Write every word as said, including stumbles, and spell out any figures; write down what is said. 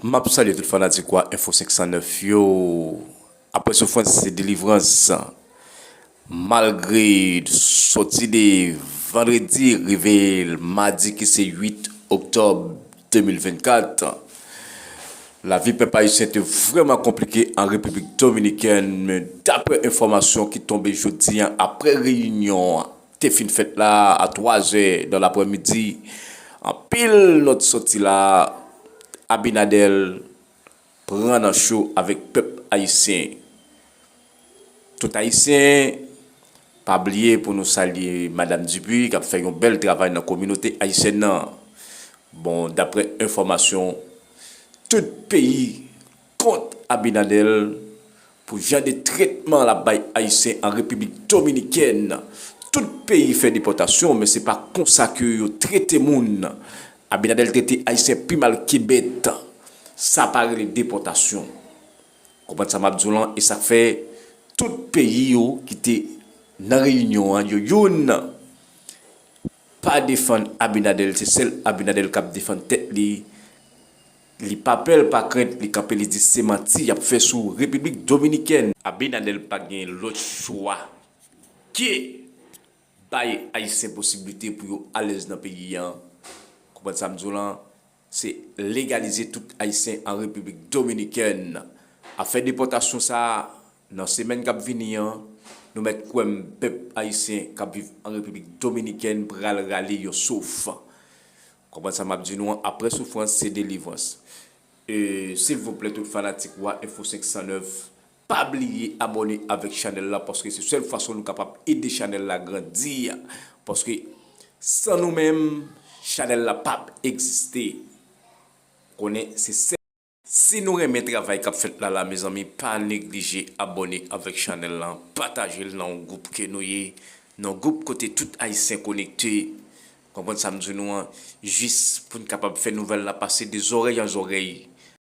M ap salye tout fanatik Wa Enfo senk san nèf yo. Apre soufrans se delivrans. Malgre soti de vandredi rive madi ki se uit oktòb de mil vennkat, lavi pèp ayisyen te vrèman konplike an Repiblik Dominikèn, men daprè enfòmasyon ki tonbe jodi a, apre reyinyon an te fin fèt la a twazè nan laprèmidi, anpil nòt soti la, Abinader pran nan cho avèk pèp ayisyen. Tout ayisyen, pa bliye pou nou salye Madam Dupuy k ap fè yon bèl travay nan kominote ayisyèn nan. Bon, daprè enfòmasyon, tout peyi kont Abinader pou jan de tretman l ap bay ayisyen an Repiblik Dominikèn. Tout peyi fè depòtasyon, men se pa konsa ke yo trete moun. Abinader trete ayisyen pi mal ke bèt. Sa pa rele depòtasyon. Konprann sa m ap di w lan, e sa k fè tout peyi yo ki te nan reyinyon an, yo youn pa defann Abinader, se sèl Abinader k ap defann tèt li. Li pa pè, l pa krent, li kanpe, li di se manti y ap fè sou Repiblik Dominikèn. Abinader pa gen lòt chwa ke bay ayisyen posiblite pou yo alèz nan peyi an. Konprann sa m di w lan, se legalize tout ayisyen an Repiblik Dominikèn. Afè depòtasyon sa a, nan semèn k ap vini an, nou mèt kwè m pèp ayisyen k ap viv an Repiblik Dominikèn pral rale yon souf. Konprann sa m ap di nou an, apre soufrans se delivrans. E, silvouplè, tout fanatik Wa Enfo senk san nèf, pa bliye abòne avèk chanèl la, paske se sèl fason nou kapab ede chanèl la grandi. Paske san nou menm, chanèl la p ap egziste. Konnen se sèl. Si nou renmen travay k ap fèt la la, mezanmi, pa neglije abòne avèk chanèl la, pataje l nan yon gwoup ke nou ye, nan gwoup kote tout ayisyen konekte. Konprann sa m di nou an, jis pou n kapab fè nouvèl la pase de zòrèy an zòrèy.